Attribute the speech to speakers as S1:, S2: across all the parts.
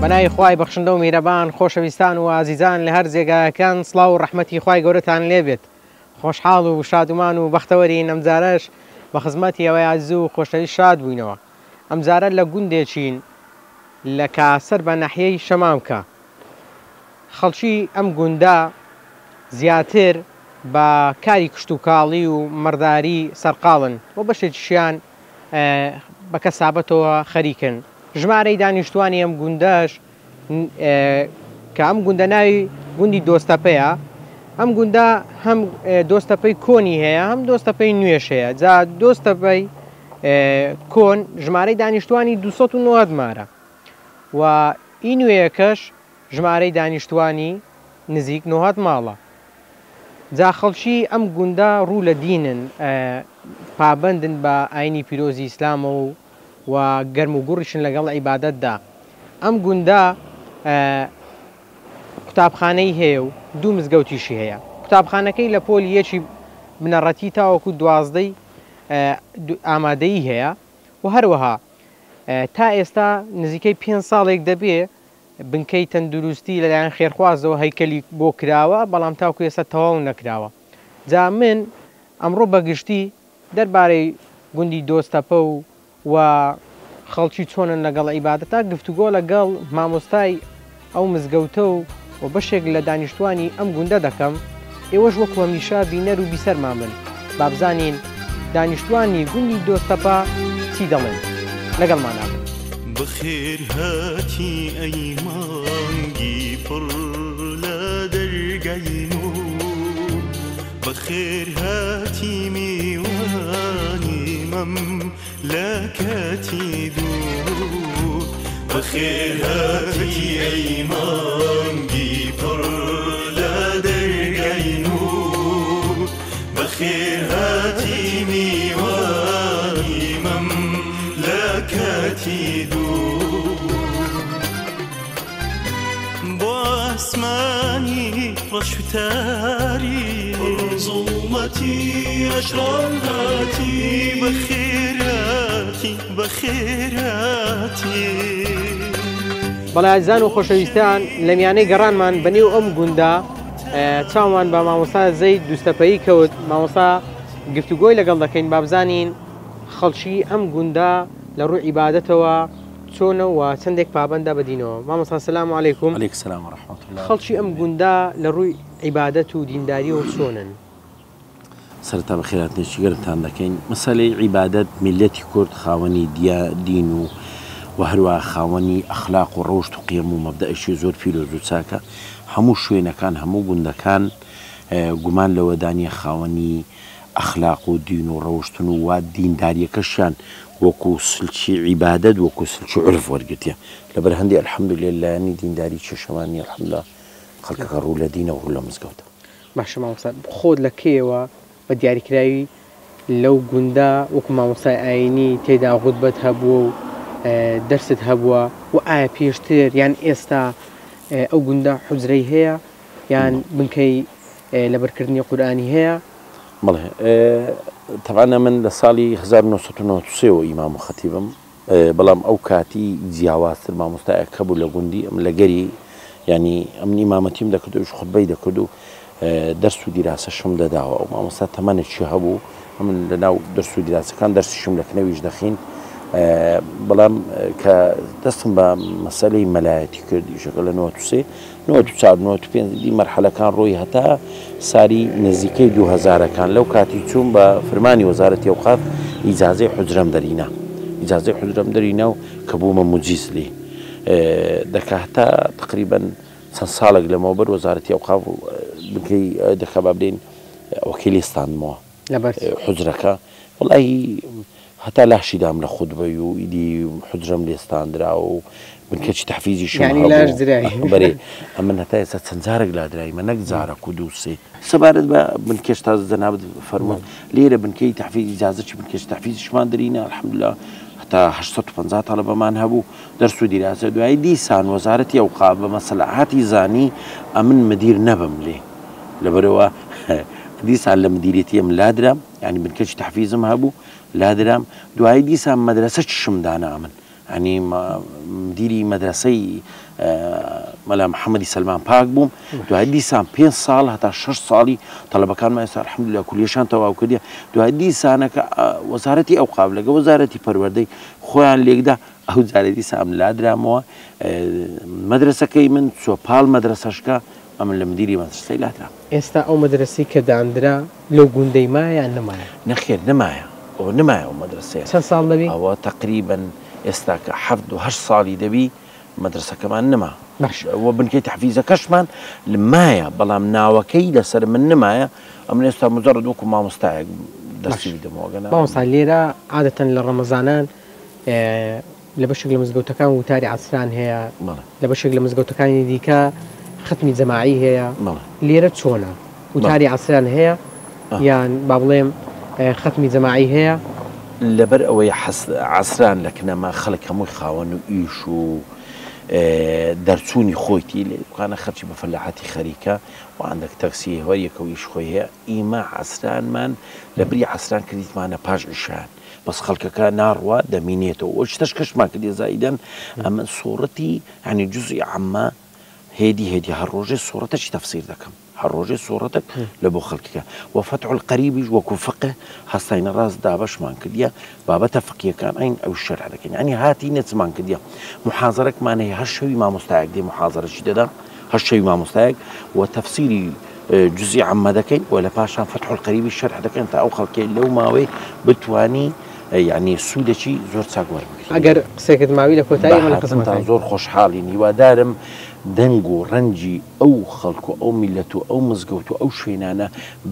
S1: بەناوی خوای بەخشندە و میهرەبان خۆشەویستان و ئازیزان لە هەر جێگایەکان سڵاو و ڕەحمەتی خوای گەورەتان لێبێت خۆشحاڵ و شادومان و بەختەوەرین ئەمجارەش بە خزمەتی ئەوەی ئازیز و خۆشەویست شاد بووینەوە ئەمجارە لە گوندێکین لە کە سەر بە ناحیەی شەمامکە خەڵکی ئەم گوندە زیاتر بە کاری کشتوکاڵی و مەڕداری سەرقاڵن و بەشێکیشیان بە کەسابەتەوە خەریکن. ژمارەی دانیشتووانی ئەم گوندەش کە ئەم گوندە ناوی گوندی دۆستەپەیە، ئەم گوندە هەم دۆستەپەی کۆنی هەیە هەم دۆستەپەی نوێش هەیە. جا دۆستەپەی کۆن ژمارەی دانیشتووانی 290 مارە و ئی نوێیەکەش ژمارەی دانیشتووانی نزیک 90 ماڵە. جا خەڵکی ئەم گوندە ڕوو لە دینن، پابەندن بە ئاینی پیرۆزی ئیسلامەوە و گەرم و گوڕیشن لەگەڵ عیبادەتدا. ئەم گوندە قوتابخانەی هەیە و دوو مزگەوتیشی هەیە. قوتابخانەکەی لە پۆلی یەکی بنەڕەتی تاوەکو دوازدەی ئامادەیی هەیە و هەروەها تا ئێستا نزیکەی پێنج ساڵێک دەبێ بنکەی تەندروستی لەلایەن خێرخوازەوە هەیکەلی بۆ کراوە، بەڵام تاکو ئێستا تەواو نەکراوە. جا من ئەمڕۆ بە گشتی دەربارەی گوندی دۆستەپە و و خەڵکی چۆنن لەگەڵ عیبادەتا گفتوگۆ لەگەڵ مامۆستای ئەو مزگەوتە و و بەشێک لە دانیشتوانی ئەم گوندە دەکەم، ئێوەش وەکو هەمیشە بینەر و بیسەرمان بن با بزانین دانیشتوانی گوندی دۆستەپە چی دەڵێن. لەگەڵمانا بن.
S2: بەخێر هاتی ئەی مانگی پڕ لە دەرگای نوور بەخێر هاتی میوانی مەملەکەتی دوور بەخێر هاتی ئەی مانگی پڕ لە دەرگای نوور بەخێر هاتی میوانی مەملەکەتی دوور بۆ ئاسمانی ڕەش و تاری پڕ زوڵمەتی ئەشرام هاتی بەخێراتی بەخێراتی.
S1: بەڵێ ئازیزان و خۆشەویستان لە میانەی گەڕانمان بە نێو ئەم گوندە چاومان بە مامۆستا زەید دوستەپەیی کەوت مامۆستا گفتوگۆی لەگەڵ دەکەین با بزانین خەڵکی ئەم گوندە لە ڕووی عیبادەتەوە چۆنە و چەندێک پابەندە بە دینەوە مامۆستا سلام علیکم.
S3: علیک سلام و رحمة اللە.
S1: خەڵکی ئەم گوندە لە ڕووی عیبادەت و دینداریەوە چۆنن؟
S3: سەرەتا بەخێرهاتنێکی گەرمتان دەکەین. مەسەلەی عیبادەت میللەتی کورد خاوەنی دیا دین و و هەروەها خاوەنی ئەخلاق و ڕەوشت و قیەم و مەبدەئێکی زۆر پیرۆز و چاکە. هەموو شوێنەکان هەموو گوندەکان گومان لەوەدا نیە خاوەنی ئەخلاق و دین و ڕەوشتن و وا دینداریەکەشیان وەکو سلکی عیبادەت وەکو سلکی عورف وەرگرتیە لەبەر هەندێ الحمدللە لایەنی دینداری کێشەمان نیە الحمدللە خەڵکەکە ڕوو لە دینە و ڕوو لە مزگەوتە.
S1: باشە مامۆستا خۆت لە کەیەوە بە دیاریکراوی لەو گوندە وەکو مامۆستای ئاینی تێدا غوتبەت هەبووە و دەرست هەبووە و ئایا پێشتر یان ئێستا ئەو گوندە حوجرەی هەیە یان بنکەی لەبەرکردنی قورئانی هەیە؟
S3: بەڵێ تەبعەن ئەمن لە ساڵی 1993 وە ئیمام و خەتیبم بەڵام ئەو کاتی جیاوازتر مامۆستایەک هەبوو لە گوندی ئەم لەگەری یانی ئەمن ئیمامەتیم دەکرد ئەویش خوتبەی دەکرد و دەرس و دیراسەشم دەداوە ئەو مامۆستا تەمەنێکی هەبوو ئەمن لە ناو دەرس و دیراسەکان دەرسیشم لە کنەویش دەخین بەڵام کە دەستم بە مەسەلەی مەلایەتی کرد ئیشەکە لە 93 94 95 دی مەرحەلەکان ڕۆی هەتا ساری نزیکەی دوو هەزارەکان لەو کاتی چووم بە فرمانی وەزارەتی ئەوقاف ئیجازەی حوجرەم دەرینا ئیجازەی حوجرەم دەرینا و کە بوومە موجیز لێی دەکا هەتا تقریبەن چەند ساڵێک لەمەوبەر وەزارەتی ئەوقاف بنکەی دەکا با بلێین ئەوەکەی لێ ستاندمەوە
S1: لەبەر چی؟
S3: حوجرەکە وەڵاهی هەتا لاشی دام لە خوتبەی و ئیدی حوجرەم لێ ستاندرا و بنکەچی تەحفیزیشم
S1: یانی لاش
S3: هەبوو
S1: درای.
S3: بەرێ ئەمن هەتا ئێستا چەند جارێک لادرایمە نەک جارەک و دوو سێ. سەبارەت بە بنکەش تازە جەنابت فەرمووت لێرە بنکەی تەحفیز ئیجازەکی بنکەچی تەحفیزیشمان دەرینە الحمدللە هەتا 850 تەڵەبەمان هەبوو دەرس و دیراسە دوایی دیسان وەزارەتی ئەوقاف بە مەسلەحەتی زانی ئەمن مدیر نەبم لێ لەبەرئەوە دیسان لە مدیریەتی ئەمن لادرام یانی بنکەچی تەحفیزم هەبوو لادرام دوایی دیسان مەدرەسەکیشم دانا ئەمن. یانی مدیری مەدرەسەی مەلا محەممەدی سەلمان پاک بووم دوای دیسان پێ ساڵ هەتا شش ساڵی تەڵەبەکانمان ئێستا الحمدلله کولیەشان تەواو کردیە دوای دیسانەکە وەزارەتی ئەو قابلەکە وەزارەتی پەروەردەی خۆیان لێکدا ئەو جارێ دیسان ئەم لادرامەوە مەدرسەکەی من چۆ پاڵ مەدرسەشکە ئەمن لە مدیری مەدرسەی لادرام.
S1: ئێستا ئەو مەدرەسەی کە داندرا لەو گوندەی مایە یان نەمایە؟
S3: نەخێر نەمایە ئەوە نەمایە ئەو مەدرەسەیە.
S1: چەند ساڵ دەبی؟
S3: ئەوە تەقریبەن ئێستا کە حەفت و هەشت ساڵی دەبی مەدرەسەکەمان نەما.
S1: باشە.
S3: وە بنکەی تەحفیزەکەشمان مایە بەڵام ناوەکەی لەسەر من نەمایە ئەمن ئێستا موجەڕەد وەکوو مامۆستایەک دەرسی
S1: باشە
S3: بدەمەوە گەنا.
S1: مامۆستا لێرە عادەتەن لە ڕەمەزانان لە بەشێک لە مزگەوتەکان وتاری عەسران هەیە، لە بەشێک لە مزگەوتەکانی دیکە ختمی جەماعی هەیە، لێرە چۆنە؟ وتاری عەسران هەیە یان با بڵێم ختمی جەماعی هەیە؟
S3: لەبەر ئەوەی عەسران لە کنەما خەڵک هەمووی خاوەن و ئیش و دەرچوونی خۆیتی لە دوکانە خەرکی بە فەلاحەتی خەریکە و هەندێک تەکسی هەر یەکە و ئیش خۆی هەیە ئیمە عەسرانمان لە بری عەسران کردیتمانە پاش عیشایان بەس خەڵکەکە ناڕوا دەمینێتەوە وە شتەش کەشمان کردیە زائیدەن ئەمن سوڕەتی یانی جوزی عەمە هێدی هێدی هەر ڕۆژێ سوڕەتەکی تەفسیر دەکەم هەر ڕۆژێ سوڕەتەک لە بۆ خەڵکەکە وە فەتح القەریبیش وەکو فقه هەستاینە ڕاست دابەشمان کردیە بابەتە فقیەکان ئەین ئەو شەرح دەکەین یانی هاتینە چمان کردیە محازەرەکمان هەیە هەر شەوی مامۆستایەک دێ محازەرەکی دەدا هەر شەوی مامۆستایەک و تەفسیری جزئی عەمە دەکەین و لە پاشان فەتح القریبی شەرح دەکەن تا ئەو خەڵکەی لەو ماوەی بتوانی یعنی سوودێکی زۆر چاک وەربگری.
S1: ئەگەر قسەیەکت ماوی لە کۆتایی ئێمە لە
S3: بە هاتنتان
S1: خزمەتاین.
S3: زۆر خۆشحاڵین هیوادارم دەنگ و ڕەنگی ئەو خەڵک و ئەو میللەت و ئەو مزگەوت و ئەو شوێنانە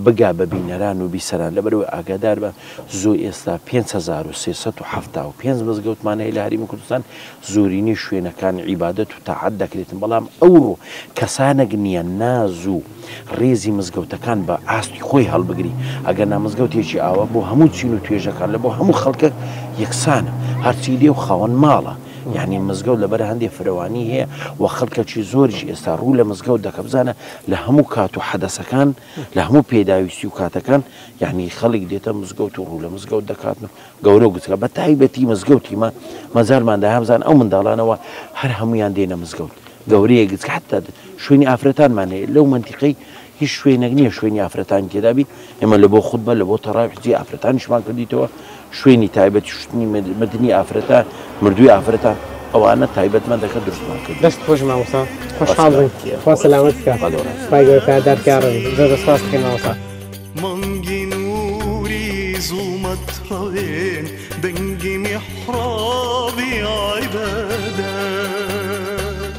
S3: بگا بە بینەران و بیسەران لەبەرئەوەی ئاگاداربە زۆ ئێستا 5375 مزگەوتمان هەیە لە هەرێمی کوردستان زۆرینەی شوێنەکان عیبادەت و تاعەت دەکرێتن بەڵام ئەوڕۆ کەسانەک نیە ناز و ڕێزی مزگەوتەکان بە ئاستی خۆی هەڵبگری ئەگەرنا مزگەوتێکی ئاوا بۆ هەموو چین و توێژەکان لە بۆ هەموو خەڵکەک یەکسانە هەرچی لێ و خاوەن ماڵە یانی مزگەوت لەبەر هەندێ فرەوانی هەیە و خەڵکەکی زۆریش ئێستا ڕوو لە مزگەوت دەکە بزانە لە هەموو کات و حەدەسەکان لە هەموو پێداویستی و کاتەکان یانی خەڵک دێتە مزگەوت و ڕوو لە مزگەوت دەکاتن و گەورە و گچکە بە تایبەتی مزگەوتی مە مەجالمان دایە بزان ئەو منداڵانەوە هەر هەموویان دێنە مزگەوت گەورەیە گچکە حتا شوێنی ئافرەتانمان هەیە لەو مەنتیقەی هیچ شوێنێک نییە شوێنی ئافرەتانی تێدا بی ئێمە لە بۆ خوتبە لە بۆ تەڕاویح جێی ئافرەتانیشمان کردیتەوە شوێنی تایبەتی شتنی مردنی ئافرەتان مردووی ئافرەتان ئەوانە تایبەتمەندەکە دروستمان کرد.
S1: دەست خۆش مامۆستا خۆشحاڵ بووین خوا سەلامەت بکا خوای گەورە پایەدار بکا یاڕەبی زۆر زۆر سوپاس دەکەین مامۆستا.
S2: مانگی نوری زوڵمەت ڕەوێن دەنگی میحڕابی عیبادەت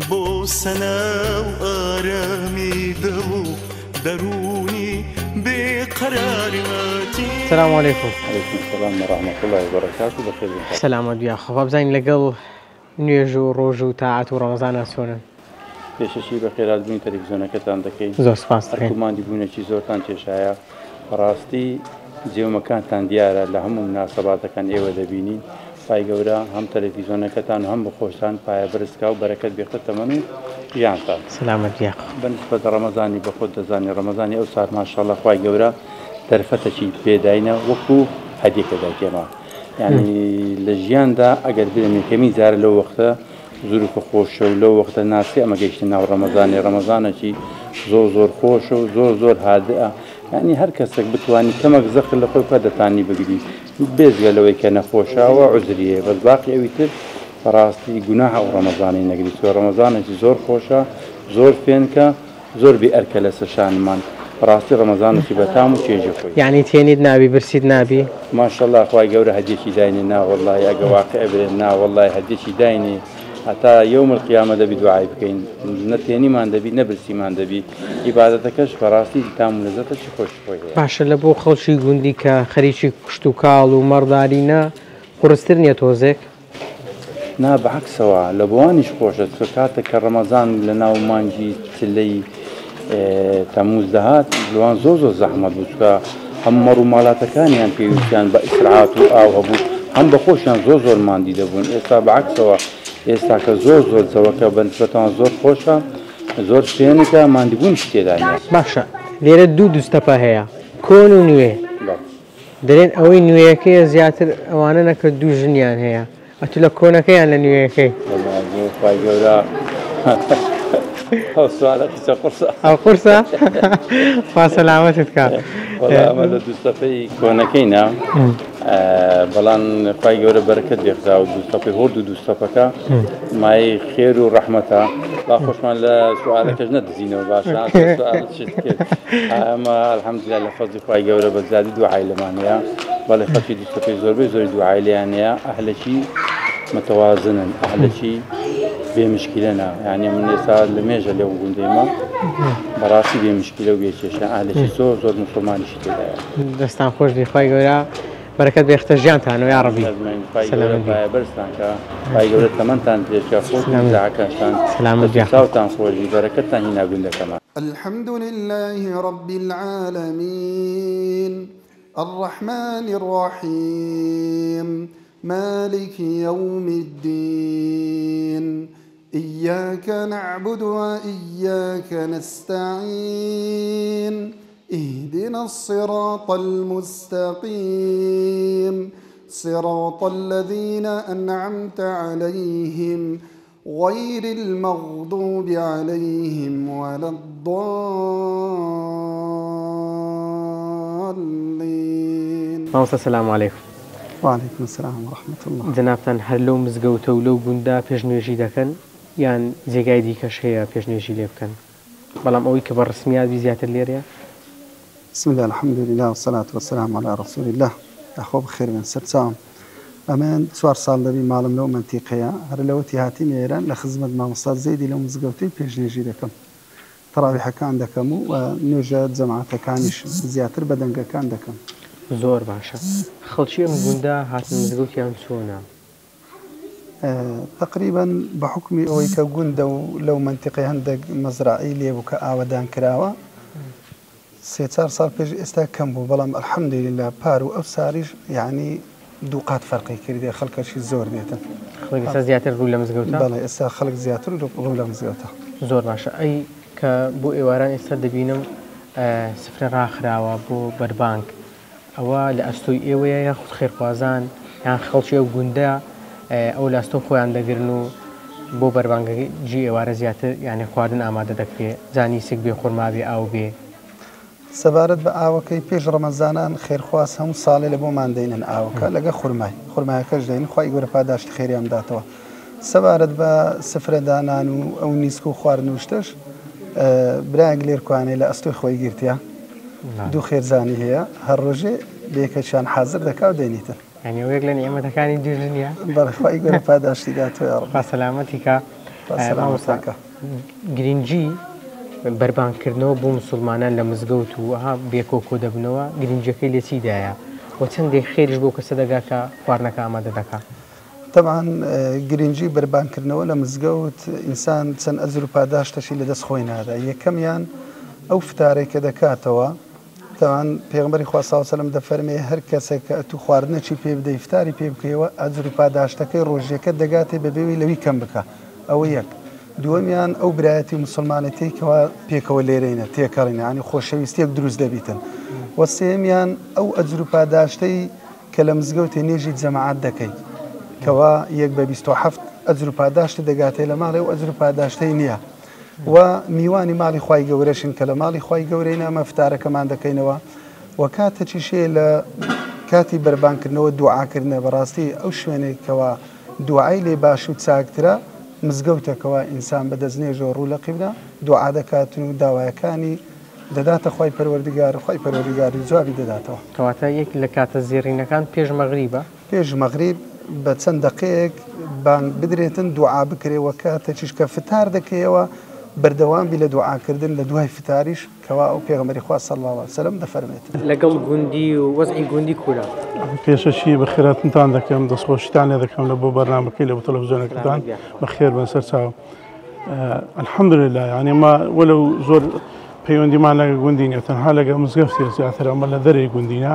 S2: بۆ سەنا و ئارامی دڵ و دەروونی بێ قەراری ماتی.
S1: سلام علیکم.
S4: علیکم السلام و رحمة اللە و بەرەکاتو بەخێر بێن کاک.
S1: سەلامەت بی یاخوا بابزانین لەگەڵ نوێژ و ڕۆژ و تاعەت و ڕەمەزانا چۆنن؟
S4: پێشەکی بەخێراتبوونی تەلەفزیۆنەکەتان دەکەین.
S1: زۆر سوپاست
S4: ئەرک
S1: دەکەین.
S4: و ماندیبوونێکی زۆرتان کێشایە. بەڕاستی جێومەکانتان دیارە لە هەموو مناسەباتەکان ئێوە دەبینین. خوای گەورە هەم تەلەفیزۆنەکەتان و هەم بەخۆشتان پایە بەرز کا و بەرەکەت بێختە تەمەن و ژیانتان.
S1: سەلامەت بی یاخوا.
S4: بەنسبەت ڕەمەزانی بەخۆت دەزانی ڕەمەزانی ئەوسار ماشاءاللە خوای گەورە دەرفەتەکی پێداینە وەکو هەدیەکە دایتێمە یانی لە ژیاندا ئەگەر بێم یەکەمین جارە لەو وەختە زروفە خۆشە و لەو وەختە ناسکە ئەمە گەیشتە ناو ڕەمەزانی ڕەمەزانێکی زۆر زۆر خۆشە و زۆر زۆر هادئە یانی هەر کەسێک بتوانی کەمەک زەخت لە خۆی بکات دەتانی بگری بێجگە لەوەی کە نەخۆشە ئەوە عوزری هەیە بەس باقی ئەوی تر بەڕاستی گوناحە ئەو ڕەمەزانەی نەگری چونکە ڕەمەزانێکی زۆر خۆشە زۆر فێنکە زۆر بێ ئەرکە لەسەر شانمان بەڕاستی ڕەمەزانێکی بەتام و چێژی خۆی.
S1: یەعنی تێنیت نابی برسیت نابی؟
S4: ماشاءاللە خوای گەورە هەدیەکی داینێ نا وەڵاهی ئەگە واقع بێ نا وەڵاهی هەدیەکی داینێ هەتا یوم القیامە دەبی دوعای بکەین نە تێنیمان دەبی نە برسیمان دەبی عیبادەتەکەش بەڕاستی تام و لەزەتەکی خۆشی خۆی هەیە.
S1: باشە لە بۆ خەڵکی گوندی کە خەریکی کشتوکاڵ و مەڕدارینە قورستر نیە تۆزێک؟
S4: نا بە عەکسەوە لە بۆوانیش خۆشە چونکە کاتێک کە ڕەمەزان لە ناو مانگی چلەی تەموز دەهات لەوان زۆر زۆر زەحمەت بوو چونکە هەم مەڕ و ماڵاتەکانیان پێویستیان بە ئیسراحەت و ئاو هەبوو هەم بە خۆشیان زۆر زۆر ماندی دەبوون ئێستا بە عەکسەوە ئێستا کە زۆر زۆر جەوەکە بە نسبەتەوە زۆر خۆشە زۆر فێنکە ماندیبوونیش تێدا نییە.
S1: باشە لێرە دوو دوستەپە هەیە کۆن و نوێ
S4: بەڵێ.
S1: دەلێن ئەوەی نوێیەکەیە زیاتر ئەوانەنە کە دوو ژنیان هەیە. ئەتو لە کۆنەکەی یان لە نوێیەکەی؟
S4: وەڵا بۆ خوای گەورە ئەو سوالە قسە قورسە.
S1: ئەو قورسە؟ خوا سەلامەتت کا.
S4: وەڵا ئەمە لە دووسەفەی کۆنەکەینە بەڵام خوای گەورە بەرەکەت بێخدا و دووسەفەی هۆرد و دووسەفەکە مایەی خێر و ڕەحمەتە با خۆشمان لە سوالەکەش نەدزینەوە باشە سوال شت کرد ئەمە الحمدلله لە فەزلی خوای گەورە بە زیادی دوو عایلەمان هەیە بەڵێ خەڵکی دووسەفەی زۆربەی زۆری دوو عایلەیان هەیە ئەهلەکی متوازنن ئەهلەکی بێ مشکیلەنە یعنی من ئێستا لە مێژە لەو گوندەیمە بەڕاستی بێ مشکیلە و بێ کێشە ئەهلەکی زۆر زۆر مسلمانیشی تێدایە.
S1: دەستان خۆش بی خوای گەورە بەرەکەت بێختە ژیانتانەوە یاڕەبی.
S4: ئەجمەعین خوای گەورە پایە بەرزتان کا خوای گەورە تەمەنتان درێژ کا خۆتون و زاکانتان
S1: سەلامەت
S4: دەست و چاوتان خۆش بی بەرەکەتتان هینا گوندەکەمان.
S5: الحمد لله رب العالمین الرحمن الرحیم مالک یوم الدین ایاک نعبد وایاک نستعین اهدنا الصراط المستقیم صراط الذین انعمت علیهم غیر المغضوب علیهم ولا الضالین.
S1: مامۆستا سلام علیکم.
S6: وعلیکم السلام ورحمة اللە.
S1: جەنابتان هەر لەو مزگەوتە و لەو گوندە پێشنوێژی دەکەن یان جێگای دیکەش هەیە پێشنوێژی لێ بکەن؟ بەڵام ئەوەی کە بە ڕسمیات بی زیاتر لێرەیە؟
S6: بسم اللە الحمدللە والصلاة والسلام علی رسول اللە یاخوا بەخێربێن سەرچاوم ئەمن چوار ساڵ دەبی ماڵم لەو مەنتیقەیە هەر لەوەتی هاتینە ئێران لە خزمەت مامۆستا زەیدی لەو مزگەوتەی پێشنوێژی دەکەم تەڕاویحەکان دەکەم و نوێژە جەماعەتەکانیش زیاتر بە دەنگەکان دەکەم.
S1: زۆر باشە خەڵکی ئەم گوندە هاتن مزگەوتیان چۆنە؟
S6: تەقریبەن بە حوکمی ئەوەی کە گوندە و لەو مەنتیقەی هەندێک مەزرەعەی لێ بوو کە ئاوەدان کراوە سێ چار ساڵ پێش ئێستا کەم بوو بەڵام الحمدللە پار و ئەو ساریش یەعنی دوو قات فەرقی کردیە خەڵکەشی زۆر دێتن.
S1: خەڵک ئێستا زیاتر ڕوو لە مزگەوتە؟
S6: بەڵێ ئێستا خەڵک زیاتر ڕوو لە مزگەوتە.
S1: زۆر باشە ئەی کە بۆ ئێواران ئێستا دەبینم سفرە ڕاخراوە بۆ بەربانگ ئەوە لە ئەستۆی ئێوەیە یاخود خێرخوازان یان خەڵکی ئەو گوندە ئەو لە ئەستۆ خۆیان دەگرن و بۆ بەربانگی ئێوارە زیاتر یانی خواردن ئامادە دەکرێ جا نیسک بێ خورما بێ ئاو بێ.
S6: سەبارەت بە ئاوەکەی پێش ڕەمەزانان خێرخواز هەموو ساڵێ لە بۆمان دەینن ئاوەکە لەگە خورمای خورمایەکەش دەین خوای گەورە پاداشتی خێریان بداتەوە سەبارەت بە سفرە دانان و ئەو نیسک و خواردن و شتەش برایەک لێرکوانێ لە ئەستۆی خۆی گرتیە دوو خێرزانی هەیە هەر ڕۆژێ بەیەکەکیان حازر دەکا و دەینیتن.
S1: یانی ئەوە یەک لە نیعمەتەکانی دوژنیە.
S6: بەڵێ خوای گەورە پاداشتی داتەوە یاڕەبی.
S1: خوا سەلامەتی کا.
S6: خوا سەلامەتتان کا.
S1: گرنگی بەربانگ کردنەوە بۆ موسوڵمانان لە مزگەوت و ئەها بێکەوە کۆدەبنەوە گرنگیەکەی لە چیدایە و چەندێک خێریش بەو کەسە دەگا کە خواردنەکە ئامادە دەکا؟
S6: تەبعەن گرنگی بەربانگ کردنەوە لە مزگەوت ئینسان چەند ئەجر و پاداشتەشی لە دەست خۆی نادا یەکەمیان ئەو فتارەی کە دەکاتەوە تەبعەن پێغەمبەری خوا صلی اللە علیە وسلم دەفەرمێ هەر کەسێک کە ئەتوو خواردنەکی پێ بدەی فتاری پێ بکەیەوە ئەجر و پاداشتەکەی ڕۆژیەکەت دەگاتێ بەبێ وەی لەوی کەم بکا ئەوە یەک دووەمیان ئەو برایەتی و موسڵمانێتیەی کەوا پێکەوە لێرەینە تێکەڵینە یانی خۆشەویستیەک دروست دەبیتن وە سێیەمیان ئەو ئەجر و پاداشتەی کە لە مزگەوتێ نوێژی جەماعەت دەکەی کەوا یەک بە 27 ئەجر و پاداشتت دەگاتێ لە ماڵێ و ئەجر و پاداشتەی نییە و میوانی ماڵی خوای گەورەشین کە لە ماڵی خوای گەورەین ئەمە فتارەکەمان دەکەینەوە و کاتەکیش هەیە لە کاتی بەربانکردنەوە دوعاکردنە بەڕاستی ئەو شوێنێک کەوا دوعای لێ باش و چاکترە مزگەوتە کەوا ئینسان بە دەستنوێژەوە ڕوو لە قیبلە دوعا دەکاتن و داوایەکانی دەداتە خوای پەروەردگار خوای پەروەردگاریش جوابی دەداتەوە.
S1: کەواتە یەک لە کاتە زێڕینەکان پێش مەغریبە؟
S6: پێش مەغریب بە چەند دەقەیەک بانگ بدرێتن دوعا بکرێ وە کاتەکیش کە فتار دەکەیەوە بەردەوام بی لە دوعا کردن لە دوای فتاریش کەوا ئەو پێغەمبەری خوا صلی اللە علیە وسلم دەفەرمێتن.
S1: لەگەڵ گوندی و وەزعی گوندی کورە.
S7: پێشەکی بەخێرهاتنتان دەکەم دەستخۆشیتان لێ دەکەم لە بۆ بەرنامەکەی لە بۆ تەلەفزیۆنەکەتان بەخێربن سەرچاو. الحمدلله یعنی ما وەلو زۆر پەیوەندیمان لەگە گوندی نیە تەنها لەگە مزگەفتی زیاتر ئەمە لە دەرێ گوندینە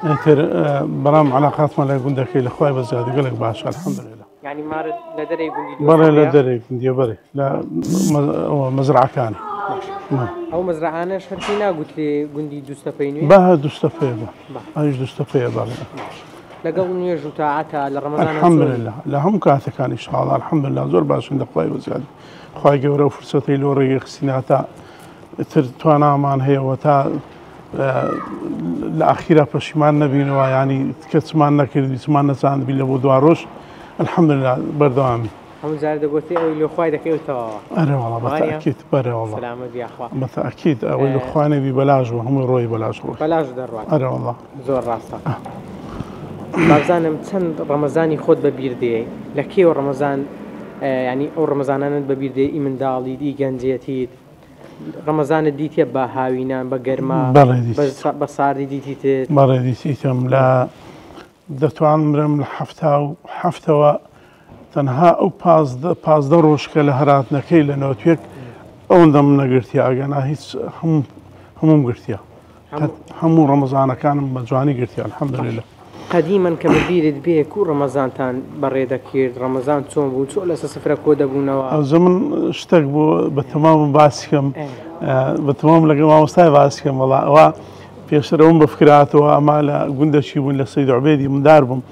S7: ئیتر بەڵام علاقاتمان لە گوندەکەی لە خوای بە زیادی گەلێک باشە الحمدلله
S1: یعنی مارت لە دەرێ گوندی
S7: بەڵێ لە دەرێ گوندیە بەڵێ لە مەزرعەکانی
S1: ئەو مەزرعانەش هەرچی ناگوترێ گوندی دووستەپەی نوێ
S7: بە دووستەپەیە بە ئەویش دووستەپەیە بەڵێ.
S1: لەگەڵ نوێژ و تاعەتا لە ڕەمەزانا چۆنی؟
S7: الحمدللە لە هەموو کاتەکان ئیشاڵا الحمدللە زۆر باشین لە خوای بەزیاد خوای گەورە و فرسەتەی لۆ ڕێگەی خستینە تا تر توانامان هەیە و تا لە ئاخیرا پەشیمان نەبینەوە ینی کە چمان نەکردی چمان نەچاندبی لە بۆ دواڕۆژ الحمدللە بەردەوامی.
S1: هەموو جارێ دەگۆترێ ئەوەی لۆ خوای دەکەی ئەو تەواوە.
S7: ئەرێ وەڵا بە تەئکید بەرێ وەڵا.
S1: سەلامەت بی یاخوا.
S7: بە تەئکید ئەوەی لۆ خوا نەبی بەلاش بوو هەمووی ڕۆی بەلاش ڕۆی.
S1: بەلاش دەڕوات.
S7: ئەرێ وەڵا.
S1: زۆر ڕاستە. بابزانم چەند ڕەمەزانی خۆت بە بیر دێ لە کێوە ڕەمەزان یانی ئەو ڕەمەزانانەت بە بیر دێ ئی منداڵیت ئی گەنجێتیت ڕەمەزانت دیتیە بە هاوینان بە گەرما
S7: بەڵێ دیتیتم.
S1: بە ساردی دیتیتت؟
S7: بەڵێ دیتیتم لە دەتوانم برێم لە 77ەوە تەنها ئەو 15 ڕۆژ کە لە هەراتنەکەی لە نۆتوێک ئەوەندەم نەگرتیە ئەگەنا هیچ هەمووم گرتیە هەموو ڕەمەزانەکانم بە جوانی گرتیە الحمدللە.
S1: قەدیمەن کە بە بیرت بێ کوو ڕەمەزانتان بەڕێ دەکرد ڕەمەزان چۆن بوو چۆن لەسەر سفرە کۆ دەبوونەوە؟
S7: ئەوجە من شتێک بوو بە تەمامم باسی کەم بە تەمام لەگەڵ مامۆستای باسی کەم وەڵا ئەوە پێشتر ئەوم بە فکر هاتەوە ئەما لە گوندەکی بوون لە سەید عوبێدی مندار بووم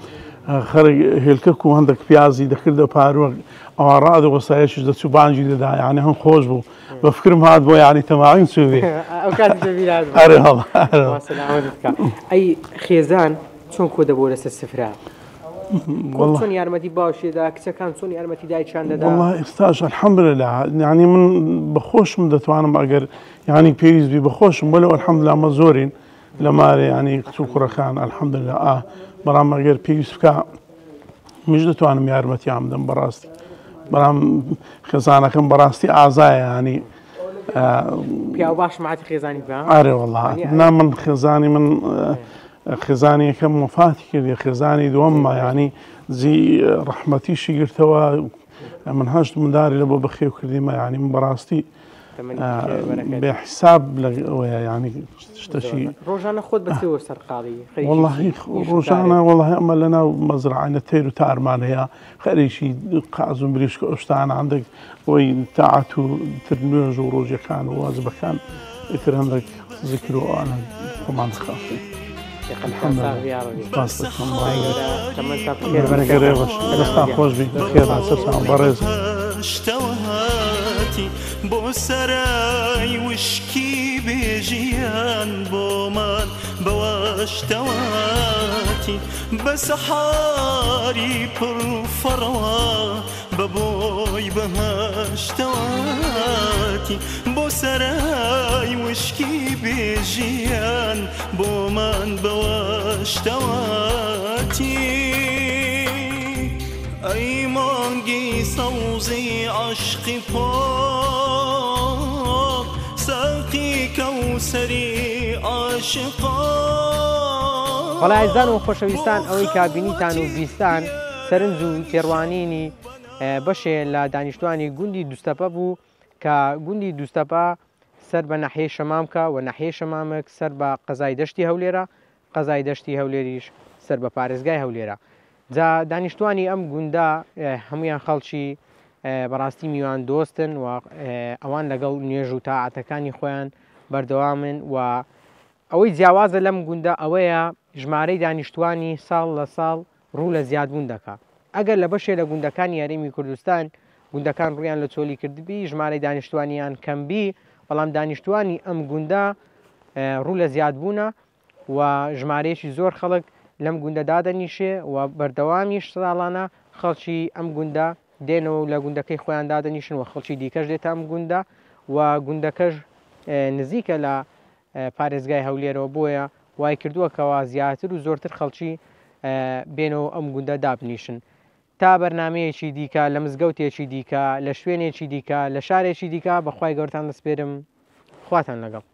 S7: خەرک هێلکەک و هەندێک پیازی دەکردە پاروەک ئەوان ڕادەوەستایەکیش دەچوو بانگی دەدا یعنی هەم خۆش بوو بە فکرم هات بۆ یعنی تەماعین چوو بێ
S1: ئەو کاتیش بە بیر هات بوو.
S7: ئەرێ وەڵا ئەرێ
S1: خوا سەلامەتت بکا ئەی خێزان چۆن کۆ دەبووە لەسەر سفرە کوڕ
S7: وەڵا
S1: چۆن یارمەتی باوکی دەدا کچەکان چۆن یارمەتی دایکیان دەدا
S7: وەڵا ئێستاش الحمدلله یعنی من بە خۆشم دەتوانم ئەگەر یانی پێویست بی بەخۆشم وەلو الحمدللە ئەمە زۆرین لە مارێ یانی کچ و کوڕەکان الحمدللە ئا بەڵام ئەگەر پێویست بکە منیش دەتوانم یارمەتیان بدەم بەڕاستی بەڵام خێزانەکەم بەڕاستی ئازایە ینی
S1: پیاو باش ماتی خێزانی بە
S7: ئارێ وەڵا نا من خێزانی من خێزانی یەکەم وەفاتی کردی خێزانی دووەم ینی زی ڕەحمەتیشی گرتەوە من هەشت منداری لە بۆ بەخێو کردیمە ینی من بەڕاستی بێ حساب لەوەیە یعنی شتەشی
S1: ڕۆژانە خۆت بە چێوە سەرقاڵی
S7: وەڵاهی ڕۆژانە وەڵاهی ئەمە لەناو مەزرعانە تەیر و تارمان هەیە خەریکی قاز و مریشک و شتانە هەندێک ئەوەی تاعەت و تر نوێژ و ڕۆژەکان و واجبەکان ئیتر هەندێک زیکر و ئەوانە خۆمان دەخافین. دەستان خۆش بی بەخێر بن سەرچاوم بەڕێز.
S2: بۆ سەرای وشکی بێژیان بۆمان بەوەشتەواتی بە سەحاری پڕ فەڕەوە بە بۆی بەهەشتەواتی بۆ سەرای وشکی بێژیان بۆمان بەوەشتەواتی ئەی مانگی سەوزی عەشقی پاک ساقی کەوسەری عاشقان.
S1: بەڵێ ئازیزان و خۆشەویستان ئەوەی کە بینیتان و بیستان سەرنج و تێڕوانینی بەشێ لە دانیشتوانی گوندی دوستەپە بوو کە گوندی دوستەپە سەر بە ناحیەی شەمامکە و ناحیەی شەمامک سەر بە قەزای دەشتی هەولێرە، قەزای دەشتی هەولێریش سەر بە پارێزگای هەولێرە. جا دانیشتوانی ئەم گوندە هەموویان خەڵکی بەڕاستی میوان دۆستن و ئەوان لەگەڵ نوێژ و تاعەتەکانی خۆیان بەردەوامن و ئەوەی جیاوازە لەم گوندە ئەوەیە ژمارەی دانیشتوانی ساڵ لە ساڵ ڕوو لە زیادبوون دەکا. ئەگەر لە بەشێ لە گوندەکانی هەرێمی کوردستان گوندەکان ڕوویان لە چۆلی کردبی، ژمارەی دانیشتوانیان کەم بی، بەڵام دانیشتوانی ئەم گوندە ڕوو لە زیادبوونە و ژمارەیەکی زۆر خەڵک لەم گوندە دادەنیشێ و بەردەوامیش ساڵانە خەڵکی ئەم گوندە دێنەوە و لە گوندەکەی خۆیان دادەنیشن و خەڵکی دیکەش دێتە ئەم گوندە و گوندەکەش نزیکە لە پارێزگای هەولێرەوە بۆیە وای کردووە کەوا زیاتر و زۆرتر خەڵکی بێنەوە ئەم گوندە دابنیشن. تا بەرنامەیەکی دیکە لە مزگەوتێکی دیکە لە شوێنێکی دیکە لە شارێکی دیکە بە خوای گەورەتان دەسپێرم خواتان لەگەڵ.